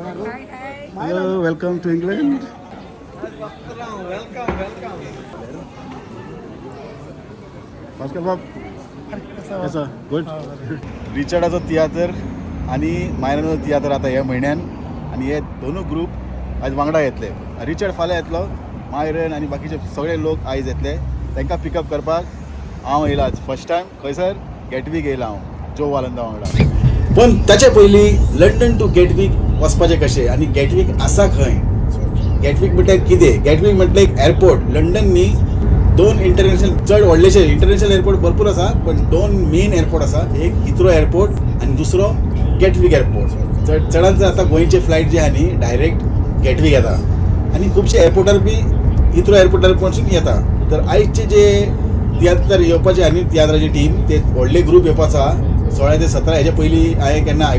Hello, welcome to England. Welcome, welcome. Pascal बाब, कसो? Good. रिचर्डाचो तियात्र आनी मायरनाचो तियात्र आता ह्या म्हयन्यान आनी हे दोनूय ग्रूप आयज वांगडा येतले. रिचर्ड फाल्यां येतलो, मायरन आनी बाकीचे सगळे लोक आयज येतले. तांकां पिकअप करपाक हांव येयला आज फर्स्ट टायम. खंयसर गेटवीक येयला हांव जो वालंदा वांगडा. पण ताचे पयलीं लंडन टू गेटवीक वचपाचें कशें आनी गेटवीक आसा खंय, गेटवीक म्हटल्यार कितें, गेटवीक म्हटल्यार एक एअरपोर्ट. लंडन न्ही दोन इंटरनॅशनल, चड व्हडलेशे इंटरनॅशनल एअरपोर्ट भरपूर आसा, पण दोन मेन एअरपोर्ट आसा, एक हिथ्रो एअरपोर्ट आनी दुसरो गेटवीक एअरपोर्ट. चड चडांत चड आतां गोंयचे फ्लायट जे आहा न्ही डायरेक्ट गेटवीक येता आनी खुबशे एअरपोर्टार बी हिथ्रो एअरपोर्टार पसून येता. तर आयचे जे तियात्र येवपाचे आहा न्ही, तियात्राची टीम, ते व्हडले ग्रूप येवपाचो आहा 16 ते 17. हेजे पयलीं हांवें केन्ना